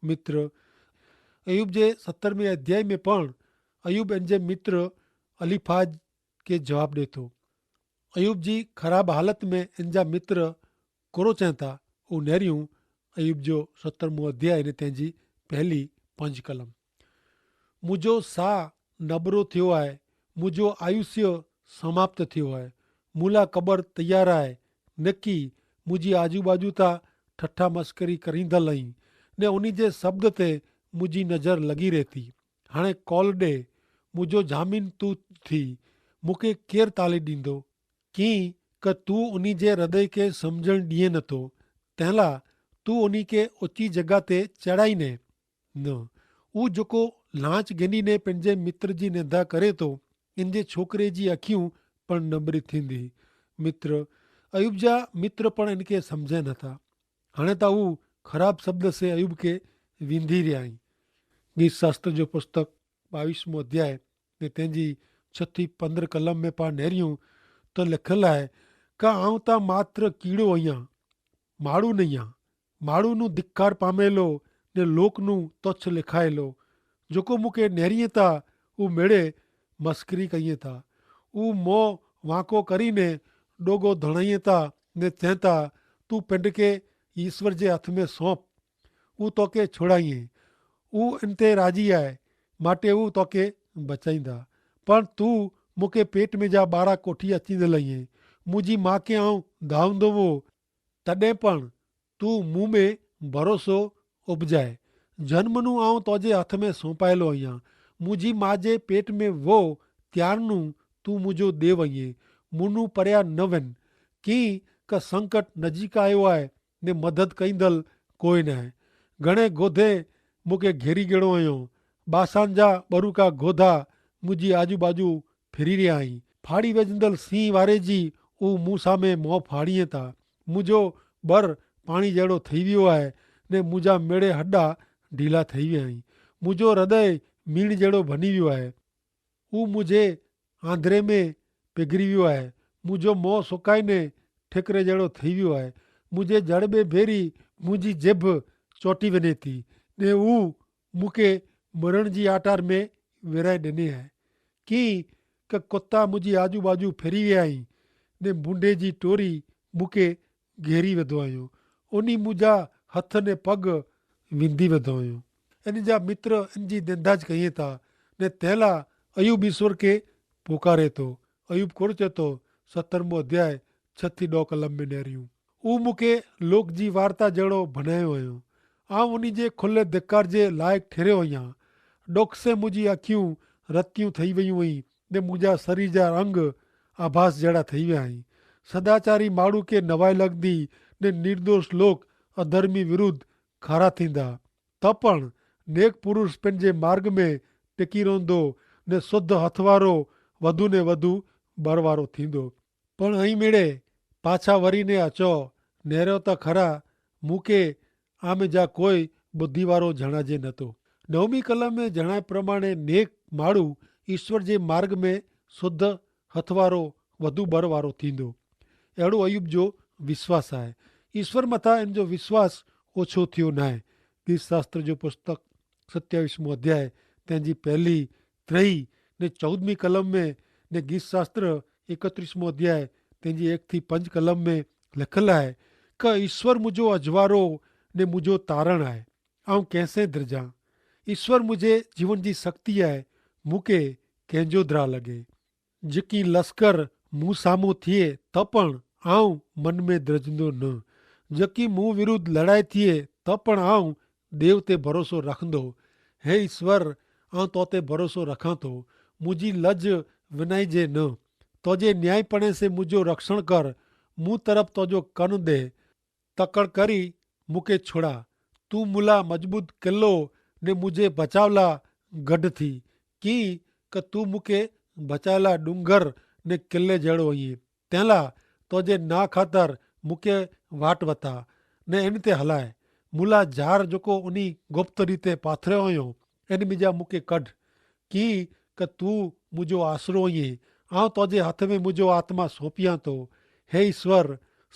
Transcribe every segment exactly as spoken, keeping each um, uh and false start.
મિત્ર, અયૂબ જે સત્તરમે અધ્યાય મેં પણ અયૂબ એનજે મિત્ર અલીફાજ કે જવાબ દેતો. અયૂબ જી ખરાબ હાલત મેં એનજા મિત્ર કોરો ચેંતા ઉનેર્યું. અયૂબ જો સત્તરમો અધ્યાય ને તેનજી પહેલી પંજ કલમ. મુજો સા નબરો થયો આય, મુજો આયુષ્ય સમાપ્ત થયો આય. મુલા કબર તૈયાર આય, નક્કી મુજી આજુબાજુ તા ઠઠા મસ્કરી કરીંદલ અહીં, ને ઉની જે શબ્દ તે મુજી નજર લગી રહેતી. હાણે કોલ દે, મુજો જામીન તું થી, મુકે કેર તાલી દીંદો? કિંક તું ઉની જે હૃદય કે સમઝણ દિયે નતો, તેલા તું ઉની કે ઓચી જગા તે ચડાઈ ને ન. ઉજકો લાંચ ગેની ને પેનજે મિત્ર જી નેંધા કરે તો, એનજે છોકરે જી અખ્યું પણ નબરી થીંદી. મિત્ર, અયૂબ જા મિત્ર પણ એનકે સમઝે નતા. હણે તા ઉં ખરાબ શબ્દ સે અયૂબ કે વિંધી રહ્યા હી. ગીત શાસ્ત્ર જો પુસ્તક બાવીસમો અધ્યાય ને તેની છ થી પંદર કલમ મેં પાં નેર્યું, તો લિખલ આય, કા આઉં તા માત્ર કીડો અહિયા, માડૂ નહિયા, માડૂ નું ધિક્કાર પામેલો ને લોક નું તોચ્છ લિખાયેલો. જોકો મુકે નેરિયે તા ઉં મેડે મસ્કરી કહિયે તા, ઉં મોં વાંકો કરી ને ડોગો ધણાયે તા ને ચેંતા, તું પેંડકે ઈસ્વર જે હાથ મેં સોંપ, ઉં તોકે છોડાયે. ઉં એન તે રાજી આય, માટે ઉં તોકે બચાઈંદા. પણ તું મુકે પેટ મેં જા બારા કોઠી અચીંદલ અઇયે. મુજી મા કે આઉં ધાવંદો વો, તદે પણ તું મું મેં ભરોસો ઉપજાય. જન્મનું આઉં તોજે હાથ મેં સોંપાયેલો અઇયા. મુજી મા જે પેટ મેં વો ત્યારનું તું મુજો દેવ અઇયે. મુનું પર્યા નવેન. કિંક સંકટ નજીક આયો આય, ને મદદ કઈંદલ કોઈ નાય. ઘણે ગોધે મુકે ઘેરી ગેડો અયો. બાસાન જા બરુકા ગોધા મુજી આજુબાજુ ફિરી રહ્યા હી. ફાડી વેજંદલ સિંહ વારે જી ઉં મુસા મેં મોં ફાડીએ તા. મુજો બર પાણી જેડો થઈ વ્યો આય, ને મુજા મેડે હડા ઢીલા થઈ વ્યા હી. મુજો હૃદય મીણ જેડો ભની વ્યો આય. ઉં મુઝે આંધરે મેં પેગરી વ્યો આય. મુઝો મોં સોકાઈ ને ઠેકરે જેડો થઈ વ્યો આય. મુઝે જડબે ભેરી મુઝી જેભ ચોટી વને તી, ને ઉં મુકે મરણ જી આટાર મેં વેરાઈ દેને આય. કિંક કુત્તા મુઝી આજુબાજુ ફેરી વ્યા હી, ને ભૂંડે જી ટોરી મુકે ઘેરી વધો આયો. ઉની મુજા હથ ને પગ વિંધી વધો આયો. એન જા મિત્ર એન જી દેંધા જ કહિયે તા, ને તેલા અયૂબ ઈસ્વર કે પોકારે તો. અયૂબ કોરચે તો સત્તરમો અધ્યાય છ થી દો કલમ મેં નેર્યું. ઉં મુકે લોક જી વાર્તા જેડો ભનાયો આયો. આઉં ઉની જે ખુલ્લે ધિક્કાર જે લાયક ઠેર્યો આયા. ડોક સે મુજી આંખ્યું રત્યું થઈ વયું હી, ને મુજા સરી જા રંગ આભાસ જેડા થઈ વ્યા હી. સદાચારી માડૂ કે નવાઈ લગદી, ને નિર્દોષ લોક અધર્મી વિરુદ્ધ ખારા થીંદા. તપણ નેક પુરુષ પેનજે માર્ગ મેં ટેકી રોંધો, ને શુદ્ધ હથવારો વધુ ને વધુ બરવારો થીંદો. પણ અહીં મેળે પાછા વરી ને અચો નેરો તા ખરા, મુકે આમે જા કોઈ બુદ્ધિવારો જણાજે નતો. નવમી કલમ મેં જણાય પ્રમાણે નેક માડૂ ઈસ્વર જે માર્ગ મેં શુદ્ધ હથવારો વધુ બરવારો થીંદો. એડો અયૂબ જો વિશ્વાસ આય. ઈસ્વર મતા એન જો વિશ્વાસ ઓછો થયો નાય. ગીત શાસ્ત્ર જો પુસ્તક સત્યાવિશ મું અધ્યાય તેની પહેલી ત્રહી ને ચૌદમી કલમ મેં, ને ગીત શાસ્ત્ર એકત્રીસ મું અધ્યાય તેની એક થી પંજ કલમ મેં લખલ આય, કે ઈસ્વર મુજો અજવારો ને મુજો તારણ આય, આઉં કૈસે દ્રજા? ઈસ્વર મુજે જીવન જી શક્તિ આય, મુકે કૈંજો દ્રા લગે? જકી લસ્કર મુસામો થિયે તપણ આઉં મન મેં દ્રજનો ન, જકી મું વિરુદ્ધ લડાઈ થિયે તપણ આઉં દેવ તે ભરોસો રાખંદો. હે ઈસ્વર, આઉં તો તે ભરોસો રખાં તો, મુજી લજ વિનાઈ જે ન. તો જે ન્યાયીપણે સે મુજો રક્ષણ કર, મું તરફ તો જો કન દે. તકડ કરી મુકે છોડા. તું મુલા મજબૂત કિલ્લો ને મુજે બચાવલા ગઢ થી, કિંક તું મુકે બચાવલા ડુંગર ને કિલ્લે જેડો અહીં. તેલા તો જે ના ખાતર મુકે વાટ વતા ને એન તે હલાય. મુલા જાર જોકો ઉની ગુપ્ત રીતે પાથરે હોયો, એન મિજા મુકે કઢ. કિંક તું મુજો આશરો અહીં, આઉં તો જે હાથ મેં મુજો આત્મા સોંપિયા તો. હે ઈસ્વર,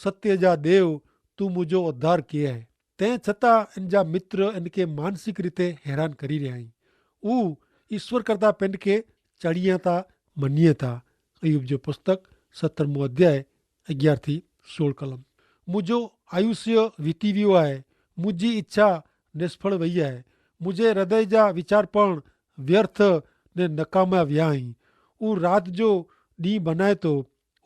સત્ય જા દેવ, તું મુજો ઉદ્ધાર કિયા હૈ. તે છતાં એન જા મિત્ર એન કે માનસિક રીતે હેરાન કરી રહ્યા હૈં. ઉહ ઈસ્વર કરતા પેંડ કે ચડિયા તા મનિયે તા. અયૂબ જો પુસ્તક સત્તર મું અધ્યાય અગિયાર થી સોળ કલમ. મુઝે આયુષ્ય વીતી વ્યો આય, મુઝે ઇચ્છા નિષ્ફળ વહી આય, મુઝે હૃદય જા વિચાર પણ વ્યર્થ ને નકામા વ્યા હૈં. ઉહ રાત જો દીંહ ભનાય તો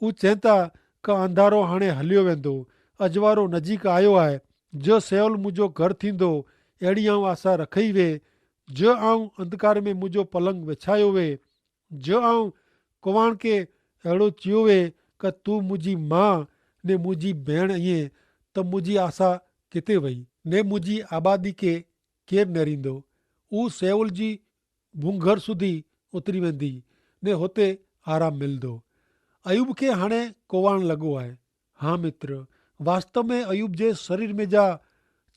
ઉં ચેંતા કે અંધારો હાણે હલ્યો વેંદો, અજવારો નજીક આયો આય. જો સેવલ મુજો ઘર થીંદો, એડી આઉં આશા રખઈ વે. જો આઉં અંધકાર મેં મુજો પલંગ વેછાયો વે, જો આઉં કોવાણ કે એડો ચિયો વે કે તું મુજી મા ને મુજી ભેણ અઇયે, તો મુજી આશા કેતે વય ને મુજી આબાદી કે કેર નેરીંદો? ઉં સેવલ જી ભૂંગર સુધી ઉતરી વેંદી ને હોતે આરામ મિલદો. અયૂબ કે હાણે કોવાણ લગો આય. હા મિત્ર, વાસ્તવ મેં અયૂબ જે શરીર મેં જા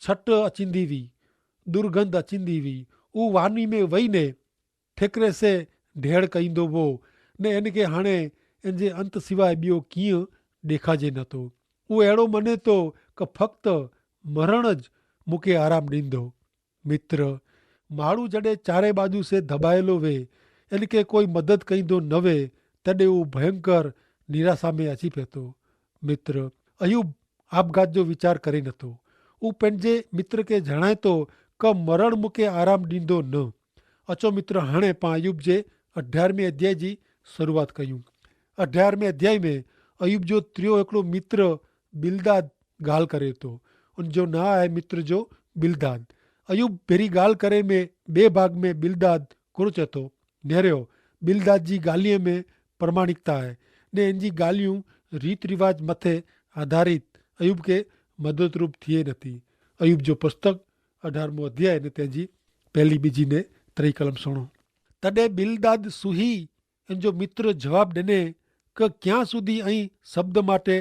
છટ અચિંદી વી, દુર્ગંધ અચિંદી વી, ઉ વારણી મેં વહી ને ઠેકરે સે ઢેડ કઈંદો વો. ને એન કે હાણે એન જે અંત સિવાય બિયો કિંય દેખાજે નતો. ઉ એડો મને તો કે ફક્ત મરણ જ મુકે આરામ દીંદો. મિત્ર, માણુ જડે ચારે બાજુ સે ધબાયેલો વે, એન કે કોઈ મદદ કઈંદો નવે, તેડે ઉં ભયંકર નિરાશા મેં અચી પેતો. મિત્ર, અયૂબ આપગાત જો વિચાર કરે નતો. ઉં પેનજે મિત્ર કે જણાયતો કે મરણ મુકે આરામ દીંદો ન. અચો મિત્ર, હણે પાં અયૂબ જે અઢ્યારમે અધ્યાય જી શરૂઆત કહ્યું. અઢ્યારમે અધ્યાય મેં અયૂબ જો ત્રિયો એકડો મિત્ર બિલદાદ ગાલ કરે તો. અન જો ના આય મિત્ર જો બિલદાદ. અયૂબ ભેરી ગાલ કરે મેં બે ભાગ મેં બિલદાદ કુરચે તો. નેર્યો, બિલદાદ જી ગાલિયે મેં પ્રમાણિકતા આય, ને એન જી ગાલિયું રીત રિવાજ મતે આધારિત અયૂબ કે મદદરૂપ થિયે નથી. અયૂબ જો પુસ્તક અઢારમો અધ્યાય ને તેની પહેલી બીજી ને ત્રિકલમ સુણો. તદે બિલદાદ સુહી એન જો મિત્ર જવાબ દેને, કે ક્યાં સુધી અહીં શબ્દ માટે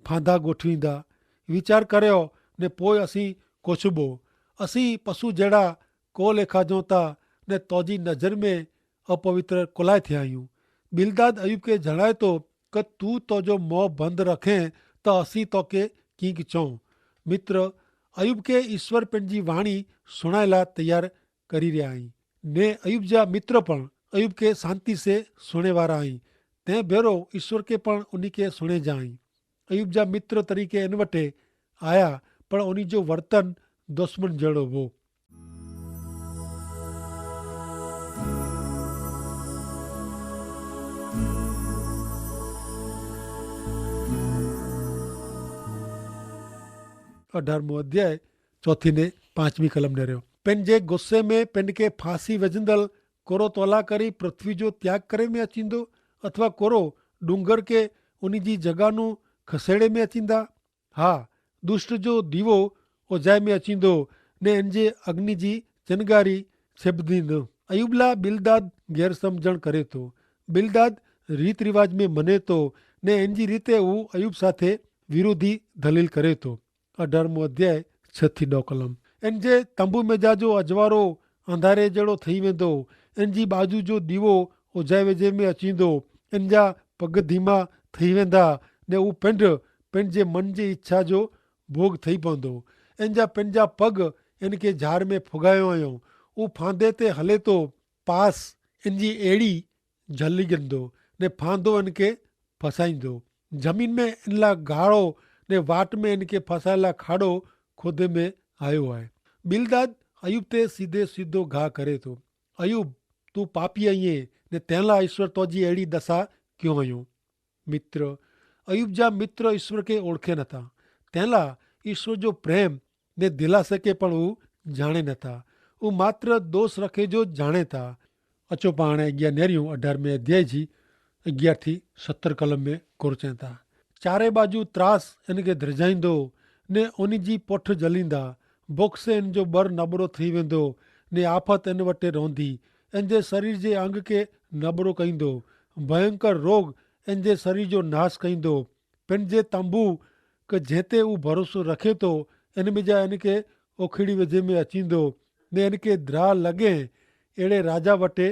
ફાંધા ગોઠવીંદા? વિચાર કર્યો ને પોય અસી કોછબો. અસી પશુ જેડા કો લેખા જોતા ને તોજી નજર મેં અપવિત્ર કોલાય થયા હૈં. બિલદાદ અયૂબ કે જણાયતો, કે તું તોજો મોં બંધ રખે તો અસી તોકે કિંક ચોં. મિત્ર, અયૂબ કે ઈસ્વર પેનજી વાણી સુણાયલા તૈયાર કરી રહ્યા હૈં. ને અયૂબ જા મિત્ર પણ અયૂબ કે શાંતિ સે સુણેવારા હૈં. તે ભેરો ઈસ્વર કે પણ ઉની કે સુણે જા હૈં. અયૂબ જા મિત્ર તરીકે એન વટે આયા, પણ ઉની જો વર્તન દુશ્મન જેડો વો. અઢારમો અધ્યાય ચોથી ને પાંચમી કલમ ડેર્યો. પેનજે ગુસ્સે મેં પેનકે ફાંસી વજંદલ કોરો તોલા કરી પૃથ્વી જો ત્યાગ કરે મેં અચીંદો? અથવા કોરો ડુંગર કે ઉની જી જગાનું ખસેડે મેં અચીંદા? હા, દુષ્ટ જો દીવો ઓજાય મેં અચીંદો, ને એનજે અગ્નિ જી ચનગારી છેબદી ન. અયૂબલા બિલદાદ ગેરસમઝણ કરે તો. બિલદાદ રીતરિવાજ મેં મને તો, ને એનજી રીતે ઉં અયૂબ સાથે વિરોધી ધલીલ કરે તો. અઢારમો અધ્યાય છ થી દો કલમ. એન જે તંબુ મેં જા જો અજવારો અંધારે જેડો થઈ વેંદો, એન જી બાજુ જો દીવો ઓજાય વેજે મેં અચીંદો, એન જા પગ ધીમા થઈ વેંદા, ને ઉપેંડ પેન જે મન જે ઇચ્છા જો ભોગ થઈ પોંદો. એન જા પેન જા પગ એન કે ઝાર મેં ફુગાયો આયો. ઉં ફાંદે તે હલે તો પાસ એન જી એડી જલી ગંદો, ને ફાંદો એન કે ફસાઈંદો. જમીન મેં એનલા ગાળો, ને વાટ મેં એન કે ફસાયેલા ખાડો ખોદે મેં આયો આય. બિલદાદ અયૂબ તે સીધે સીધો ઘા કરે તો, અયૂબ, તું પાપી અઇયે, ને તેનલા ઈસ્વર તોજી એડી દસા ક્યો અયો? મિત્ર, અયૂબ જા મિત્ર ઈસ્વર કે ઓળખે નતા. તેનલા ઈસ્વર જો પ્રેમ ને દિલાસે કે પણ ઉં જાણે નતા. ઉં માત્ર દોષ રખે જો જાણે તા. અચો પાણે અગિયા નેર્યું અઢારમે અધ્યાય જી અગિયાર થી સત્તર કલમ મેં કોરચેતા. ચારે બાજુ ત્રાસ એન કે ધ્રજાઈંદો, ને ઓની જી પોઠ જલીંદા. બોક્સે એન જો બર નબરો થઈ વેંદો, ને આફત એન વટે રોંધી એન જે શરીર જે અંગ કે નબરો કઈંદો. ભયંકર રોગ એન જે શરીર જો નાશ કઈંદો. પેન જે તંબુ કે જેતે ઉં ભરોસો રખે તો એન મેં જા એન કે ઓખેડી વજે મેં અચીંદો, ને એન કે દ્રા લગે એડે રાજા વટે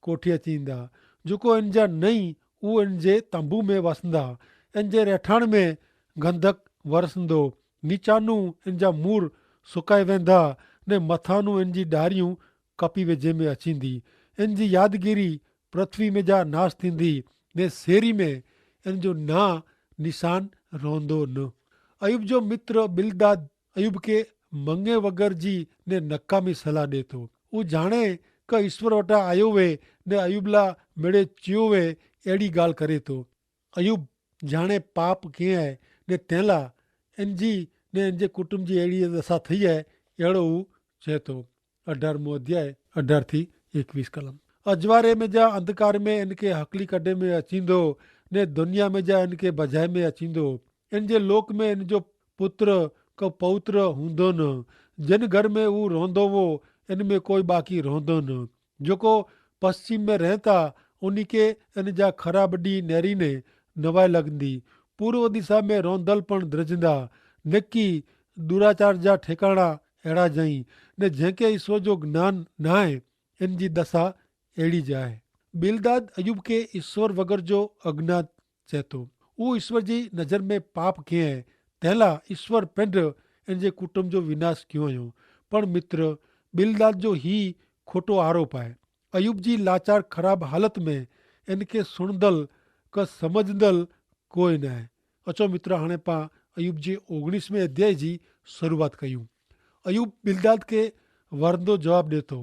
કોઠિયા ચીંદા. જોકો એન જા નઈ ઉં એન જે તંબુ મેં વસંદા. એન જે રહેઠાણ મેં ગંધક વરસંદો. નીચાનું એન જા મૂર સુકાઈ વેંધા, ને મથાનું એનજી ડારિયું કપી વેજે મેં અચીંદી. એનજી યાદગીરી પૃથ્વી મેં જા નાસ થીંદી, ને સેરી મેં એનજો ના નિશાન રોંધો ન. અયૂબ જો મિત્ર બિલદાદ અયૂબ કે મંગે વગર જી ને નકામી સલાહ દેતો. ઉજાણે કે ઈસ્વર વટા આયો વે ને અયૂબલા મેળે ચ્યો વે, એડી ગાલ કરે તો. અયૂબ જાણે પાપ કે હૈ ને તેલા એનજી ને એનજે કુટુંબ જી એડી દશા થઈ હૈ. એડો ઉ ચેતો. અઢારમો અધ્યાય અઢાર થી એકવીસ કલમ. અજવારે મેં જા અંધકાર મેં એનકે હકલી કડે મેં અચીંદો, ને દનિયા મેં જા એનકે બજાય મેં અચીંદો. એનજે લોક મેં એનજો પુત્ર કો પૌત્ર હુંદો ન. જેન ઘર મેં ઉ રોંધો વો એન મેં કોઈ બાકી રોંધો ન. જોકો પશ્ચિમ મેં રહેતા ઉની કે એન જા ખરાબ ડી નેરી ને નવાઈ લગંદી. પૂર્વ દિશા મેં રોંધલ પણ દ્રજંદા. નેકી દુરાચાર જા ઠેકાણા એડા જઈ, ને જેંકે ઈસ્વર જો જ્ઞાન નાય એન જી દશા એડી જાય. બિલદાદ અયૂબ કે ઈસ્વર વગર જો અજ્ઞાત ચેતો. ઉ ઈસ્વર જી નજર મેં પાપ કે હૈ. તેલા ઈસ્વર પેંધ એન જે કુટુંબ જો વિનાશ ક્યો અયો. પણ મિત્ર, બિલદાદ જો હી ખોટો આરોપ આય. અયૂબ જી લાચાર ખરાબ હાલત મેં એન કે સુણદલ કે સમઝદલ કોઈ નાય. અચો મિત્ર, હાણે પાં અયૂબ જે ઓગણીસમે અધ્યાય જી શરૂઆત કહ્યું. અયૂબ બિલદાદ કે વરંદો જવાબ દેતો.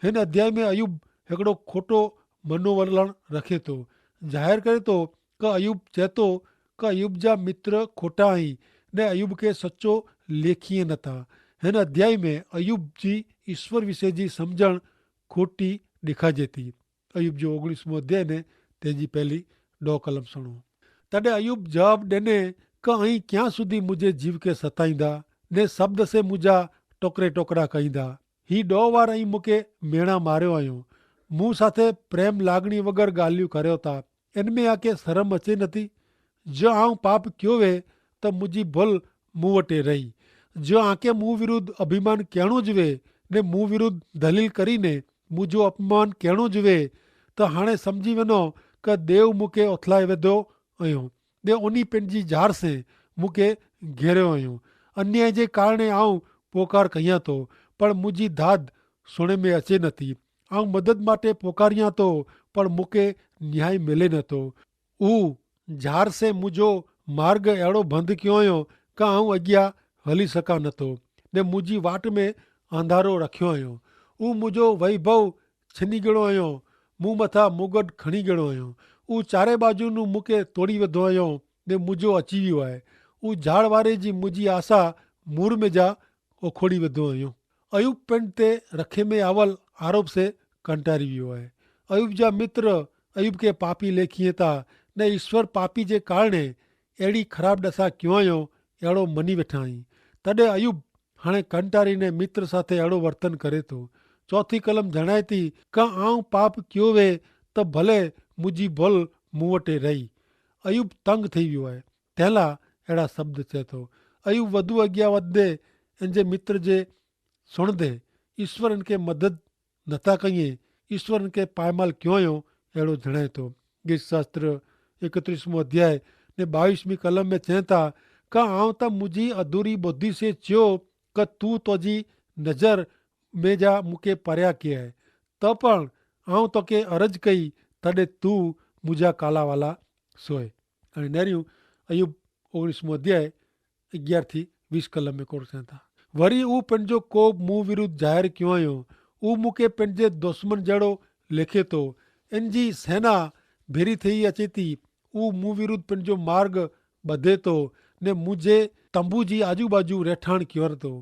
હેન અધ્યાય મેં અયૂબ હેકડો ખોટો મનોવલણ રખે તો. જાહેર કરે તો કે અયૂબ ચેતો કે અયૂબ જા મિત્ર ખોટા અહીં ને અયૂબ કે સચો લેખીએ નતા. હેન અધ્યાય મેં અયૂબ જી ઈસ્વર વિશે જી સમઝણ ખોટી દેખાજે તી. અયૂબ જો ઓગણીસમો અધ્યાય ને તેની પહેલી ડો કલમ સુણો. તદે અયૂબ જવાબ દેને, કે અહીં ક્યાં સુધી મુઝે જીવ કે સતાઈંદા? ને શબ્દ સે મુઝા ટોકરે ટોકરા કહીંદા? હી ડો વાર અહીં મુકે મેણા માર્યો અયો. મું સાથે પ્રેમ લાગણી વગર ગાલ્યું કર્યો તા. એન મેં આકે શરમ અચે નથી? જો આઉં પાપ ક્યો વે, તો મુજી ભલ મુવટે રહી. જો આકે મું વિરુદ્ધ અભિમાન કહેણો જ વે ને મું વિરુદ્ધ દલીલ કરીને મુજો અપમાન કહેણો જ વે, તો હાણે સમઝી વેનો કે દેવ મુકે ઓથલાઈ વેધો અયો. દે ઓની પેનજી જાર સે મુકે ઘેર્યો અયો. અન્યાય જે કારણે આઉં પોકાર કહિયા તો, પણ મુજી ધાદ સુણે મેં અચે નથી. આઉં મદદ માટે પોકારિયા તો, પણ મુકે ન્યાય મેલે નતો. ઉ જાર સે મુજો માર્ગ એડો ભંધ ક્યો અયો, કા આઉં અગિયા હલી સકા નતો. ને મુજી વાટ મેં અંધારો રખ્યો અયો. ઉ મુજો વૈભવ છીની ગેડો અયો. મું મથા મુગટ ખણી ગેડો અયો. ઉ ચારે બાજુ નું મુકે તોડી વધો અયો. ને મુજો અચીવ્યો આય. ઉ જાળ વારે જી મુજી આશા મૂર મેં જા ઓખોડી વધો અયો. અયૂબ પેંડ તે રખે મેં આવલ આરોપ સે કંટારી વ્યો આય. અયૂબ જા મિત્ર અયૂબ કે પાપી લેખીએ તા, ને ઈસ્વર પાપી જે કારણે એડી ખરાબ દશા ક્યો અયો એડો મની વેઠા હી. તદે અયૂબ હાણે કંટારી ને મિત્ર સાથે એડો વર્તન કરે તો. ચોથી કલમ જણાયતી, કા આઉં પાપ ક્યો વે, તો ભલે મુજી ભલ મુવટે રહી. અયૂબ તંગ થઈ વ્યો આય. તેલા એડા શબ્દ ચેતો. અયૂબ વધુ અજ્ઞાવત દે એન જે મિત્ર જે સુણ દે. ઈસ્વર એન કે મદદ નતા કહિએ. ઈસ્વર એન કે પાયમાલ ક્યો અયો એડો જણાયતો. ગીતશાસ્ત્ર એકત્રીસમો અધ્યાય ને બાવીસમી કલમ મેં ચેતા, કા આઉં તા મુજી અધૂરી બોધી સે ચ્યો, કા તું તોજી નજર મેં જા મુકે પર્યા કે હૈ. તો પણ આઉં તો કે અરજ કઈ, તદે તું મુજા કાલાવાલા સોય. અને નેર્યું અયૂબ ઓગણીસમો અધ્યાય અગિયાર થી વીસ કલમ મેં કોરસે થા. વરી ઉપને જો કોપ મું વિરુદ્ધ જાહેર ક્યો અયો. ઉ મુકે પન જે દુશ્મન જેડો લેખે તો. એન જી સેના ભેરી થઈ અચેતી. ઉ મું વિરુદ્ધ પન જો માર્ગ બધે તો, ને મુઝે તંબુ જી આજુબાજુ રહેઠાણ ક્યો તો.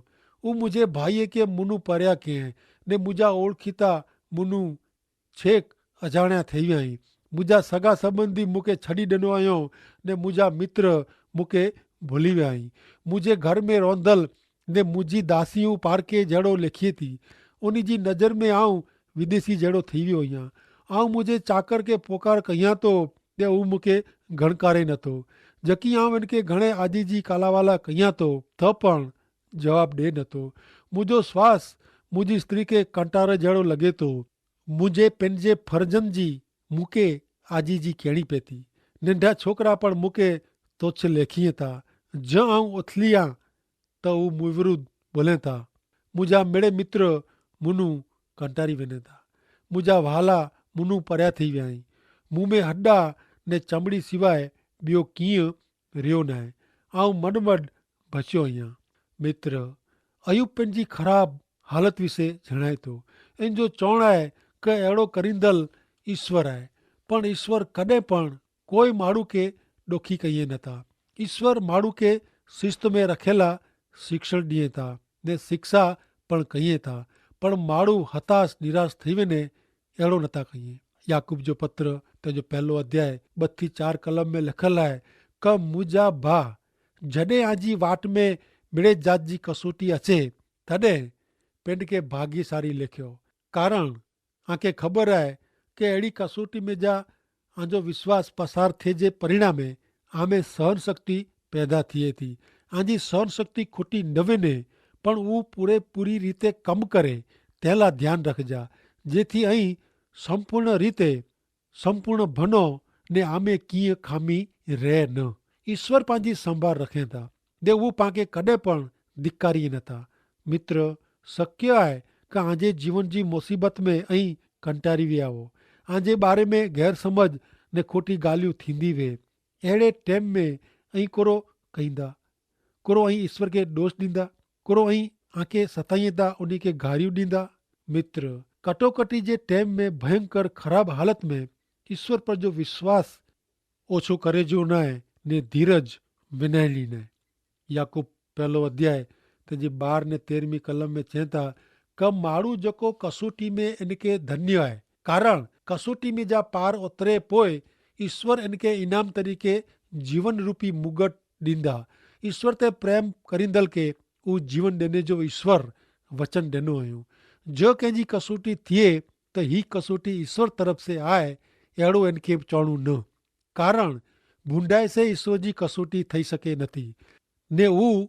ઉ મુઝે ભાઈએ કે મુનું પર્યા કે, ને મુઝા ઓળખીતા મુનું છેક અજાણ્યા થઈ વ્યા હી. મુઝે સગા સંબંધી મુકે છડી દેનો આયો, ને મુઝે મિત્ર મુકે ભોલી વ્યા હી. મુઝે ઘર મેં રોંધલ ને મુઝે દાસિયું પારકે જેડો લેખી થી. ઉની જી નજર મેં આઉં વિદેશી જેડો થઈ વ્યો હિયા. આઉં મુઝે ચાકર કે પોકાર કહિયા તો તે ઉં મુકે ગણકારે નતો. જકી આઉં એનકે ઘણે આજી જી કાલાવાલા કહિયા તો, તો પણ જવાબ દે નતો. મુઝો શ્વાસ મુઝી સ્ત્રી કે કંટારે જેડો લગે તો. મુઝે પેનજે ફરજન જી મુકે આજી જી કેણી પેતી. નેંધા છોકરા પણ મુકે તોછ લેખીએ તા. જો આઉં ઓથલિયા તો ઉં મુવિરુદ્ધ બોલે થા, મુઝે મેડે મિત્ર મુનુ કંટારી વેને થા. મુઝે વહાલા મુનુ પર્યા થી વ્યાઈ. મુમે હડ઼ા ને ચમડી સિવાય બિયો કિંય રહ્યો નાય. આઉં મડમડ ભસ્યો અહિયા. મિત્ર, અયૂબ પન જી ખરાબ હાલત વિશે જણાયતો. એન જો ચોણ આય કે એડો કરીંદલ ઈસ્વર આય. પણ ઈસ્વર કદે પણ કોઈ માડૂ કે ડોખી કહિએ નતા. ઈસ્વર માડૂ કે સિસ્ત મેં રખેલા શિક્ષણ દિયે તા ને શિક્ષા પણ કહિએ તા. પણ માડૂ હતાશ નિરાશ થઇવે ને એડો નતા કહિએ. યાકૂબ જો પત્ર તેનો પહેલો અધ્યાય બત્તી ચાર કલમ મેં લખેલ આય, કે મુજા ભા, જડે આજી વાટ મેં મિડે જાત જી કસોટી અચે, તદે પેંડ કે ભાગીસારી લેખ્યો. કારણ આંકે ખબર આય કે એડી કસોટી મેં જા આંજો વિશ્વાસ પસાર થે જે પરિણામે આમે સહનશક્તિ પેદા થિયે થી. આંજી સહનશક્તિ ખોટી નવે ને પણ ઉં પૂરેપૂરી રીતે કમ કરે તેલા ધ્યાન રખજા, જેથી અહીં સંપૂર્ણ રીતે સંપૂર્ણ ભનો ને આમે કિંય ખામી રહે ન. ઈસ્વર પાંજી સંભાર રખેતા, દે ઉપાંકે કદે પણ ધિક્કારી નતા. મિત્ર, શક્ય આય કે આજે જીવન જી મુસીબત મેં અહીં કંટારી વ્યાવો, આજે બારે મેં ગેરસમજ ને ખોટી ગાલિયું થીંદી વે. એડે ટેમ મેં અહીં કોરો કહીંદા? કોરો અહીં ઈસ્વર કે દોષ દીંદા? કોરો અહીં આંકે સતાઈંદા ઉની કે ગારિયું દીંદા? મિત્ર, કટોકટી જે ટેમ મેં ભયંકર ખરાબ હાલત મેં ઈસ્વર પર જો વિશ્વાસ ઓછો કરે જો નાય ને ધીરજ વિનાયલી નાય. યાકૂબ પહેલો અધ્યાય તેની બાર ને તેરમી કલમ મેં ચેંતા, કે માડૂ જકો કસોટી મેં એનકે ધન્ય આય. કારણ કસોટી મેં જા પાર ઓતરે પોય ઈસ્વર એનકે ઇનામ તરીકે જીવનરૂપી મુગટ દીંદા. ઈસ્વર તે પ્રેમ કરીંદલ કે ઉં જીવન દેને જો ઈસ્વર વચન દેનો અયો. જો કેંજી કસોટી થિયે તો હી કસોટી ઈસ્વર તરફ સે આય એડો એનકે ચોણું ન. કારણ ભૂંડાઈ સે ઈસ્વર જી કસોટી થઈ શકે નથી. ને ઉં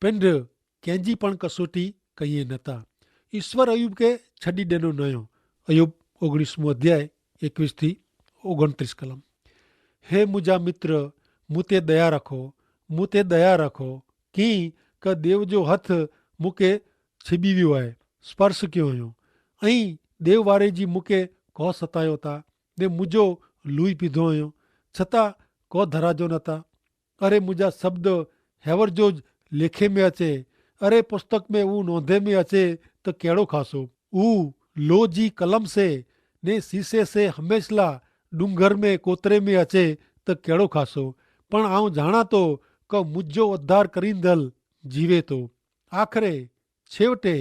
પેંધ કેંજી પણ કસોટી કહિયે નતા. ઈસ્વર અયૂબ કે છડી દેનો નયો. અયૂબ ઓગણીસમો અધ્યાય એકવીસ થી ઓગણત્રીસ કલમ. હે મુજા મિત્ર, મુતે દયા રાખો, મુતે દયા રાખો, કિંક દેવ જો હથ મુકે છીબી વ્યો આય, સ્પર્શ ક્યો અયો. અહીં દેવ વારે જી મુકે કો સતાયો તા, ને મુજો લુઈ પીધો અયો, છતાં કો ધરાજો નતા. અરે મુજા શબ્દ હેવર જો જ લેખે મેં અચે, અરે પુસ્તક મેં ઉં નોંધે મેં અચે, તો કેડો ખાસો? ઉં લો જી કલમ સે ને સીસે સે હમેંશલા ડુંગર મેં કોતરે મેં અચે, તો કેડો ખાસો? પણ આઉં જાણા તો કે મુજો ઉદ્ધાર કરીંદલ જીવે તો. આખરે છેવટે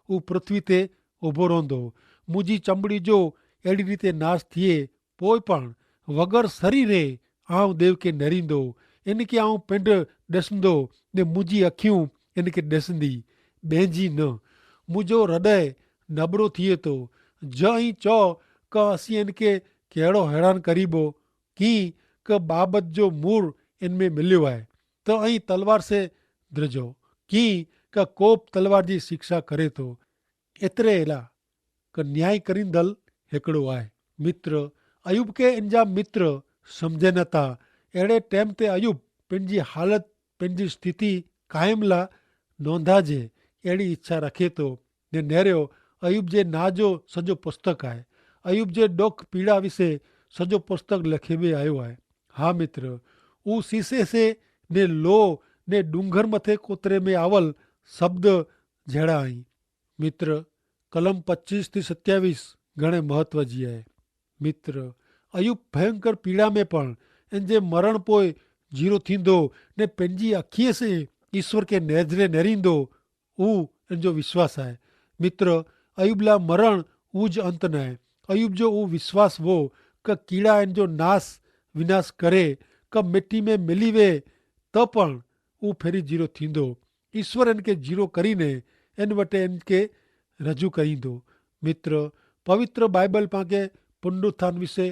ઉં પૃથ્વી તે ઉભો રોંધો. મુજી ચમડી જો એડી રીતે નાસ થિયે પોય પણ વગર સરીરે આઉં દેવ કે નેરીંદો. એન કે આઉં પેંડ ડેસંદો, ને મુજી અખ્યું એન કે ડેસંદી. બેંજી ન. મુજો હૃદય નબરો થિયે તો. જ અહીં ચો કે અસી એન કે કહેડો હેરાન કરીબો? કિંક બાબત જો મૂર એન મેં મિલ્યો આય, તો અહીં તલવાર સે દ્રજો. કિંક કોપ તલવાર જી શિક્ષા કરે તો. એતરે એલા કે ન્યાય કરીંદલ હેકડો આય. મિત્ર, અયૂબ કે એનજા મિત્ર સમઝે નતા. એડે ટેમ તે અયૂબ પેનજી હાલત, પેનજી સ્થિતિ કાયમલા નોંધાજે એડી ઇચ્છા રખે તો. ને નેર્યો અયૂબ જે ના જો સજો પુસ્તક આય. અયૂબ જે ડોખ પીડા વિશે સજો પુસ્તક લેખે મેં આયો આય. હા મિત્ર, ઉં સીસે સે ને લો ને ડુંગર મતે કોતરે મેં આવલ શબ્દ જેડા અહીં. મિત્ર, કલમ પચ્ચીસ થી સત્યાવીસ ઘણે મહત્વ જી આય. મિત્ર, અયૂબ ભયંકર પીડા મેં પણ એન જે મરણ પોય જીરો થીંદો ને પેનજી અખીએ સે ઈસ્વર કે નેજરે નેરીંદો, ઉં એન જો વિશ્વાસ આય. મિત્ર, અયૂબલા મરણ ઉજ અંત નાય. અયૂબ જો ઉં વિશ્વાસ વો કે કીડા એન જો નાસ વિનાશ કરે, કે મેટી મેં મેલી વે, તો પણ ઉં ફેરી જીરો થીંદો. ઈસ્વર એન કે જીરો કરીને એન વટે એન કે રજૂ કરીંદો. મિત્ર, પવિત્ર બાઈબલ પાંકે પુનરુત્થાન વિશે,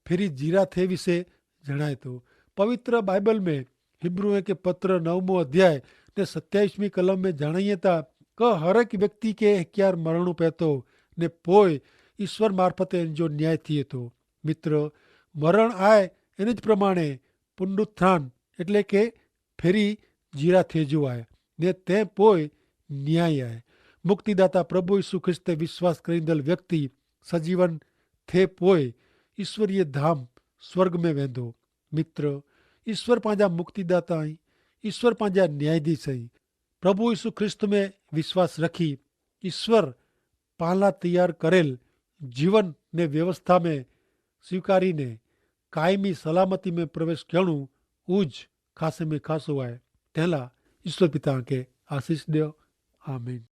ફેરી જીરા થે વિશે જણાયતો. પવિત્ર બાઈબલ મેં હિબ્રૂ કે પત્ર નવમો અધ્યાય ને સત્યાઈસમી કલમ મેં જણાયતા, કે હરેક વ્યક્તિ કે હેક્યાર મરણો પૈતો ને પોય ઈસ્વર મારફતે એન જો ન્યાય થિયે તો. મિત્ર, મરણ આય એન જ પ્રમાણે પુનરુત્થાન એટલે કે ફેરી જીરા થે જો આય. ને તે પોય ન્યાય આય. મુક્તિદાતા પ્રભુ ઈસુ ખ્રિસ્ત તે વિશ્વાસ કરીંદલ વ્યક્તિ સજીવન થે પોય ઈસ્વરીય ધામ સ્વર્ગ મેં વેંધો. મિત્ર, ઈસ્વર પાંજા મુક્તિદાતા હૈં. ઈસ્વર પાંજા ન્યાયાધીશ હૈં. પ્રભુ ઈસુ ખ્રિસ્ત મેં વિશ્વાસ રખી ઈસ્વર પાંલા તૈયાર કરેલ જીવન ને વ્યવસ્થા મેં સ્વીકારી ને કાયમી સલામતી મેં પ્રવેશ કહેણું ઉજ ખાસે મેં ખાસો આય. તેલા ઈસ્વર પિતા કે આશીસ દ્યો. આમીન.